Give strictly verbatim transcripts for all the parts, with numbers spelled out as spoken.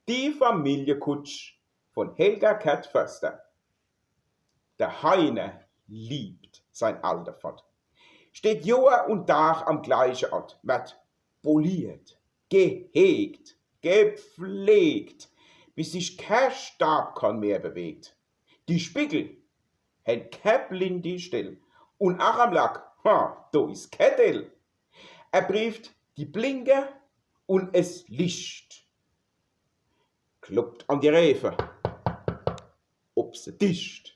Die Familiekutsch von Helga Kerth-Förster. Der Heiner liebt sein alter Ford. Steht Johr und Tag am gleiche Ort, werd poliert, gehegt, gepflegt, bis sich kä Staabkorn mehr bewegt. Die Spiegel hänn kä blindi Stell. Und ach am Lack, ha, do is kä Dell. Er prüft die Blinker und es Licht. Kloppt an die Reefe, ob se dicht.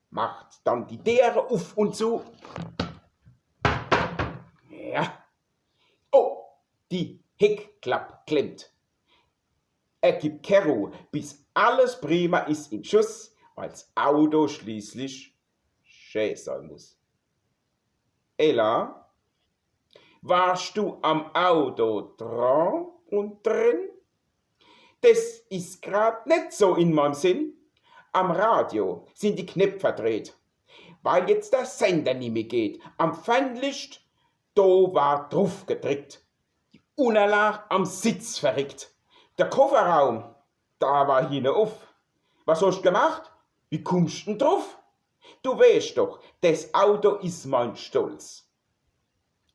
Macht dann die Deere uff und zu. Ja. Oh, die Heckklapp klemmt. Er gibt kä Ruh, bis alles prima is in Schuss, weil's Auto schließlich schä sein muss. Ella, warst du am Auto dran und drin? Des is grad net so in meinem Sinn. Am Radio sind die Knepp verdreht, weil jetzt der Sender nimmi geht. Am Fernlicht, do war druf gedrickt. Die Unnerlag am Sitz verrickt. Der Kofferraum, da war hinne uff. Was hast gemacht? Wie kummst denn druf? Du weescht doch, des Auto is mein Stolz.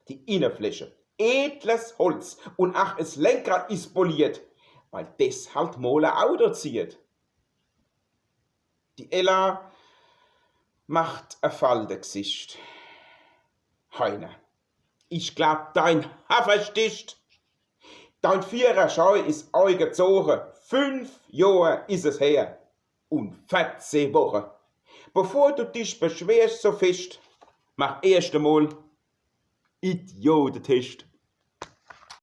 Die Innefläche, edles Holz, und ach, es Lenkrad is poliert, weil des halt mol e Auto ziert. Die Ella macht e Faltegsicht. Heiner, ich glaub, dein Haffer sticht. Dein Führerschei is eigezoge. Fünf Johr is es her. Und verzeh Woche. Bevor du dich beschwerst so fescht, mach erscht emol Idiotetescht.